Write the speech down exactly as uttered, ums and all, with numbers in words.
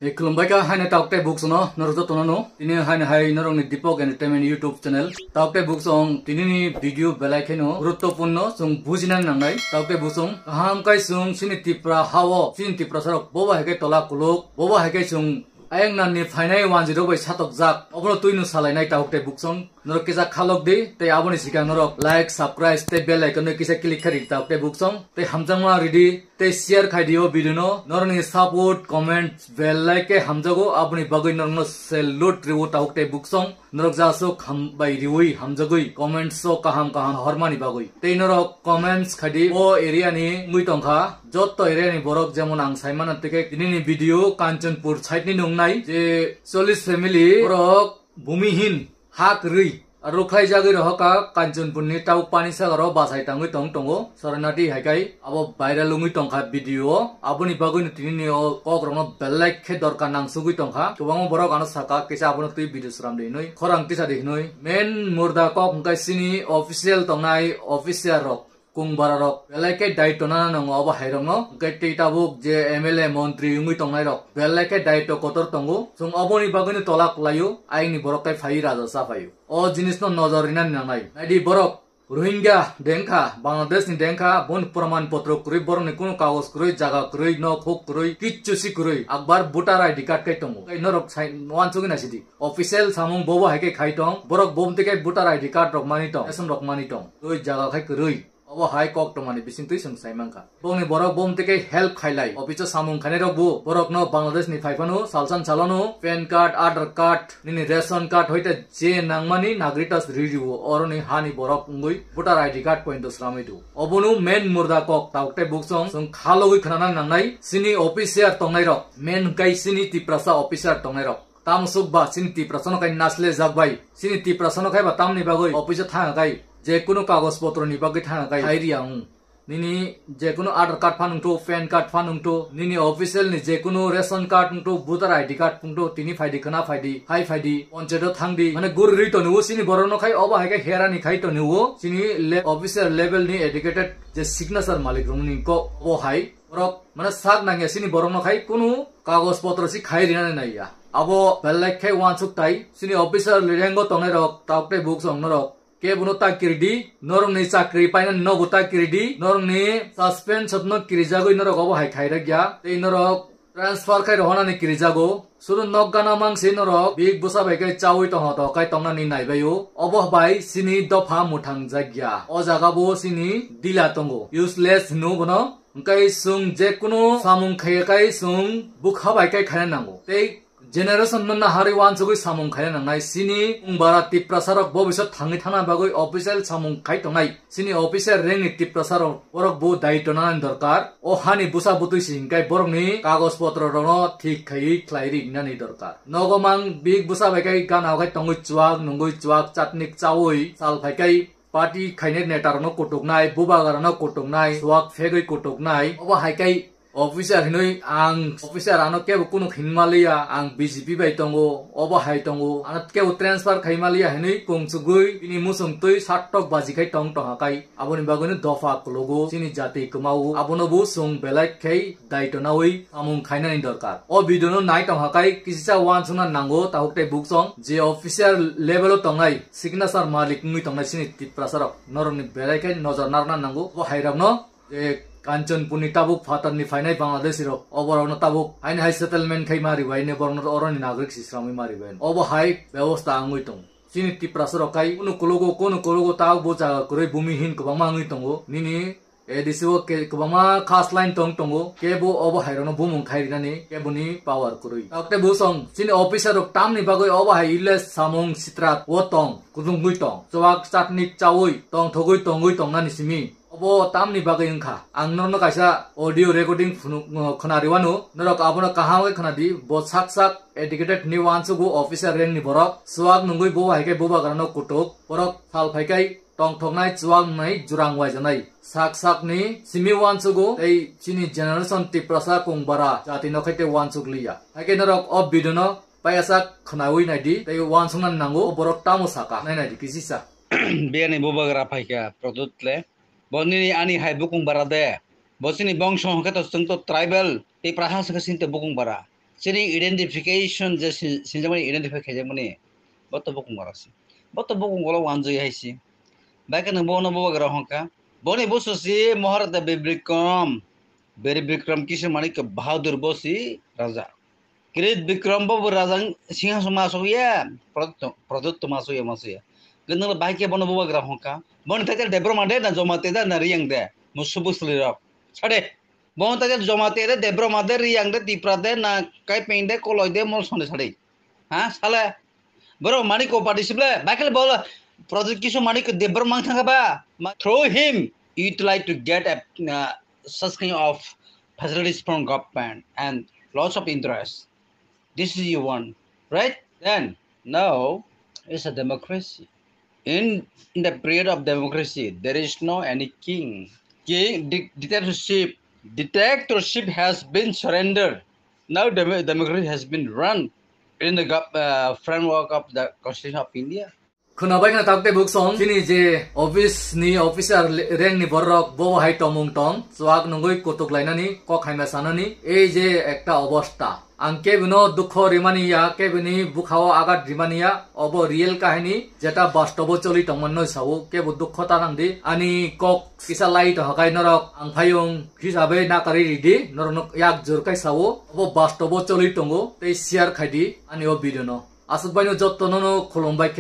Tei khulumbai kha haino tauk tei buksono norok jotono no. Tini haino hai norokni Deepak Entertainment YouTube channel. Tauk tei buksong tinini video belai kheno guruttopurno chwng bujina nangnai. Tauk tei buksong kaham kai chwng chini Tipra hao, chini Tiprasarok bobo hai khe tola kuluk, bobo hai khe chwng ayang nanni phainai wanjirok bai satokjak. Obono twino salainai tauk tei buksong. Norok kisa khalok di, tei aboni sikang norok like, subscribe, tei bell icon no kisa click kha ri tauk tei buksong. Tei hamjakma ridi, tei share khai di o video no. Norokni support, comment, bell like khe hamjago, aboni bagwi norokno salute riwo tauk tei buksong. Norok jasuk ham bai riwi hamjagwi comments o kaham kaham hormani bagwi. Tei norok comments khai di o area ni wngwi tongkha. Jotto area ni borok jemon ang saimano tike tinini video Kanchanpur side ni nungnai je chollish family borok bumihin ha kwrwi rwkhlai jagwi rohorkha Kanchanpur ni tauk pani sagaro bachai tangwi tong tongo. Soronati hai kai abo viral wngwi tongkha video o. Aboni bagwino tinini o kok rokno belai khe dorkar nangsugwi tongkha. Kwbangma borok ano saka kisa abono twi video sram di hinwi, khorang tisa di hinwi. Main murda kok hwnkhe chini official tongnai officer rok. Kung bara rok belai khe daityo nana nango obo hai rokno, hwnkhe tei tabuk je M L A montri wngwi tongnai rok belai khe daityo kotor tongo. Chwng oboni bagwino tola kwlaio, ayangni borok tei phaiwi raja cha phaio. O jinisno nojor rinani nangnai. Naidi borok Rohingya dengkha, Bangladesh ni dengkha, boni praman potro kwrwi, borokni kunu kagoj kwrwi, jaga kwrwi, nok huk kwrwi, kichu si kwrwi, akbar voter I D card kai tongo. Tei norok sai wansugwi naisidi. Official samung bobo hai khe khai tong, borok bomtwi khe voter I D card rok mani tong, ration rok mani tong. Twi jaga khai kwrwi. Obo hai kok tongmani bisingtwi chwng sai mankha. Bongni borok bomtwi khe help khailai. Office o samung khainai rok bo borokno Bangladesh ni phaiphano salsan salono pan card, Aadhaar card, nini ration card hoite je nangmani nagritas ri rio oroni hani borok wngwi voter I D card pointo sramwi do. Obono main murda kok tauk tei buksong chwng khalogwi khwnana nangnai chini officer tongnai rok. Main hwnkhe chini Tiprasa officer tongnai rok. Tamo suk ba chini Tiprasano kai nasle jak bai. Chini Tiprasano khai ba tamni bagwi office o thang kai. Je kunu kagoj potro ni bagwi thang kai. Hai ria wng. Nini je kunu Aadhaar card phan wngthu, pan card phan wngthu, nini official ni je kunu ration card wngthu, voter I D card wngthu, tini phaidi khna phaidi, hai phaidi, panchayat o thangdi. Mane guri rwi toni o chini borok no khai obo hai khe herani khai toni o chini le-, official level ni educated je signature malik rok ni ko obo hai. Borok mane sak nangya chini borok no khai kunu kagoj potro si khai rinani naiya. Abo belai khe wansuk tai chini officer rank o tongnai rok tauk tei buksong norok. Kebono ta kiridi, norokni chakri painani nogo ta kiridi, norokni suspension no kirijagwi norok obo hai khairakya. Tei norok transfer khai rohonani kirijago. Sudu nok gana mangsi norok big bwsa bai khe chaui tongho to kai tongnani naibaio. Obo bai chini dopha muthang jakya. O jaga bo chini dila tongo. Useless hino bono. Hwnkhe chwng je kunu samung khaiya kai chwng bwkha bai kai khaina nango. Tei generation no naharwi wansugwi samung khaina nangnai. Chini Ungbara Tiprasa rok bobisot thangwi thangna bagwi official samung khai tongnai. Chini official rank ni Tiprasa rok borok bo daityo nanani dorkar. O hani bwsa bwtwi si hinkai borokni kagoj potro rokno thik khaiwi khlai ri nani dorkar. Nogo mang big bwsa bai kai gana o khai tongwi chuak nungwi chuak chatnik chaui sal phai kai. Party khainai neta rokno kutuknai, bubagra no kutuknai, suak phegwi kutuknai. Obo hai kai officer hinwi ang officer ano kebo kunu hinmaliya, ang B J P bai tongo, obo hai tongo, ano kebo transfer khaimaliya hinwi kungsugwi bini musung twi sattok baji khai tong tongha kai. Aboni bagwino dopha kulogo, chini jati kwmao, abono bo chwng belai khai daityo nawi samung khainani dorkar. O video no nai tongha kai kisisa wansukna nango, tahuk tei buksong je officer level o tongnai signature malik wngwi tongnai chini Tiprasa rok, norokni belai khe nojor narwkna nango. Bo hai rokno je Kanchanpur ni tabuk phatar ni phainai Bangladeshi rok, obo rokno tabuk haini hai settlement khai ma ribai ne borokno oroni nagrik si sramwi ma ribai. Obo hai bebosta wngwi tongo. Chini Tiprasa rok khai kunu kulogo, kunu kulogo tabuk bo jaga kwrwi bumi hin kwbangma wngwi tongo. Nini A D C o ke kwbangma khas line tong tongo, kebo obo hai rokno bumung khai rinani keboni power kwrwi. Tabuk tei bosong chini officer rok tamni bagwi obo hai useless samung sitra o tong, kudungwi tong, chuak chatnik chaui tongthogwi tongwi tongnani simi. Obo tamni bagwi wngkha? Ang norokno kaisa audio recording phunu-, khwnariwano, norok abono kaham khe khwnadi, bo sak sak educated ni wansugo officer rank ni borok, chuak nungwi bo hai khe bubagrano kutuk, borok sal phai kai tongthoknai chuak nai jurang waijanai. Sak sak ni simi wansugo tei chini generation Tiprasa kung bara jati no khai tei wansuk liya. Hai khe norok o video no paiyasak khwnawi naidi tei wansukna nango o borok tamo saka nai naidi kisisa. Biyani bubagra phaikha Pradyut le. Bo nini ani hai bukung bara de. Bo chini bongso hwnkhe to chwng to tribal tei praha se sinte bukung bara. Chini identification je si-, sinjakmani, identify khaijakmani, bo to bukung borok si. Bo to bukung borok wanjui hai si. Bai khe nwng bono bubagra hwnkha. Boni busu si Maharata Bir Bikram. Bir Bikram Kishore Manikya Bahadur bo si raja. Kirit Bikram bo bo raja singhason ma asok ya, Pradotto, Pradotto ma asok ya, ma asok ya. Gwnang bai khe bono bubagra hwnkha. Boni title Debbarma de na Jamatia de na Reang de? Musu bwsli rok. Sade. Bono title Jamatia de, Debbarma de, Reang de, Tipra de, na Kaipeng de, Koloi de, Molsong de sade. Ha, sale. Bro, Manikya party sible, bai khe bol, Pradotto Kishore Manikya Debbarma thangkha ba. Ma-, through him, you try to get a, uh, such kind of facilities from government and lots of interest. This is you want, right? Then, now, it's a democracy. In, in the period of democracy, there is no any king. King, di-, dictatorship, dictatorship has been surrendered. Now dem-, democracy has been run in the gov-, uh, framework of the Constitution of India. Khwnabai khna tak tei buk song, chini je office ni officer le-, rank ni borok bo hai tongmung tong, chuak nungui kutuk lainani, kok haima sanani, ei je ekta obosta. Ang kebino dukho rimani ya, kebini bukhao agat rimani ya, obo real kahini, jeta bastobo choli tongmannoi sao, kebo dukho ta nangdi, ani kok kisa lai to hakai norok, ang phayung hisabe nakari ridi, norok nok yak jor kai sao, obo bastobo choli tongo, tei share khaidi, ani o video no. Aswk baino jotto nono khulumbai kha.